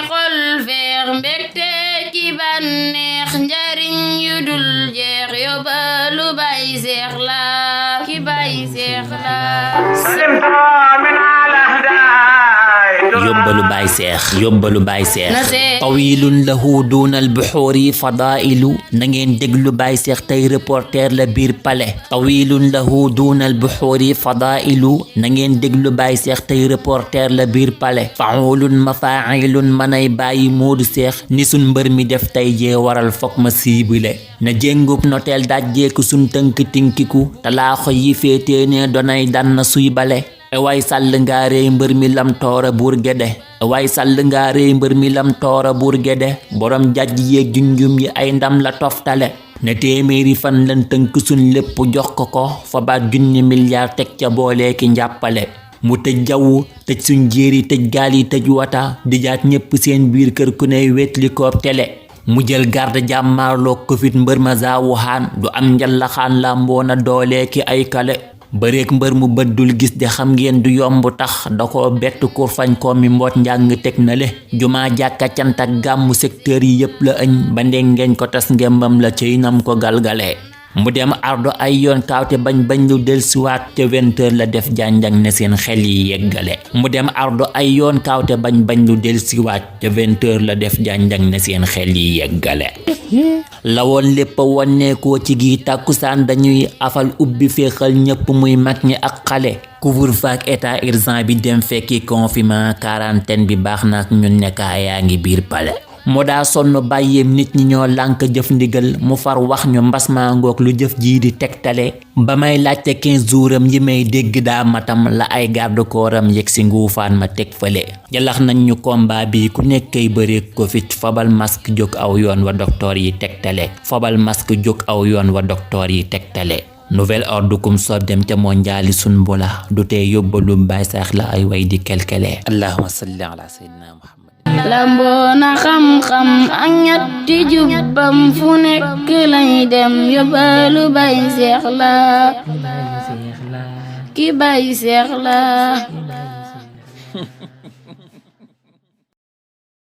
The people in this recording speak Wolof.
xol feex mbégte ci bànneex njariñ yu dul jeex yóbbalu Baay Seex la ki Baay Seex la yóbbalu Baay Seex tawilun lahu dunal buxuuri fadailu na ngeen déglu Baay Seex tey reporter la biir pale tawilun lahu dunal buxuuri fadailu na ngeen déglu Baay Seex tey reporter la biir pale faulun mafailun manay bàyyi moodu seex ni sun mbër mi def tey jee waral fokk ma siibile na jéngub noteel dajjeeku sun tënk tinkiku talaaxo yi féetee ne donay dan na suy bale way sàll ngaaree mbër mi lam toora buur gede way sàll ngaaree mbër mi lam toora buur gede borom jajj yeeg junjum yi ay ndam la toftale ne téeméeri fan lan tënk suñ lépp jox ko fa baat junni milliard teg ca booleeki njàppale mu tëj jawwu tëj suñ jéeri tëj gaal yi tëj wata di jaat ñépp seen biir kër ku ney wetli koob tele mu jël garde jàmmaarloo Covid mbër ma zaawu xaan du am njallaxaan la mboona dooleeki ay kale bëreek mbër mu bëddul gis de xam ngeen du yomb tax da ko bett kur fañ ko mi mboot njàng teg na le jumaa jàkka cant ak gàmmu secteur yi yépp la ëñ ba ndengeeñ ko tas ngembam la cëy nam ko galgale mu dem ardo ay yoon kaawte bañ lu dellusiwaat ca 20h la def janjang ne seen xel yi yeggale mu dem ardo ay yoon kaawte bañ lu dellusiwaat ca 20h la def janjang ne seen xel yi yeggale la woon lépp wonneekoo ci gi tàkkusaan dañuy afal ubbi féexal ñëpp muy mag ñi ak xale couvre-feu ak état urgent bi dem fekki confinement quarantaine bi baax na ak ñun nekkaa yaa ngi biir pale moo daa sonn bàyyeem nit ñi ñoo lànk jëf ndigal mu far wax ñu mbas maa ngoog lu jëf jii di tegtale ba may laajte 15 jours yi may dégg daa matam la ay garde kooram yegg si nguufaan ma teg fële jalax nañ ñu combat bi ku nekkay bëre Covid fabal masque jóg aw yoon wa docteur yi tegtale fabal masque jóg aw yoon wa docteur yi tegtale nouvel ordre kum soob dem ca mondiali sun bula du tee yóbbalu Baay Seex la ay way di kelkele allahumma salli ala sayyidina Muhammad lamboona xam-xam ak ñatti jubbam fu nekk lay dem yóbbalu Baay Seex la ki Baay Seex la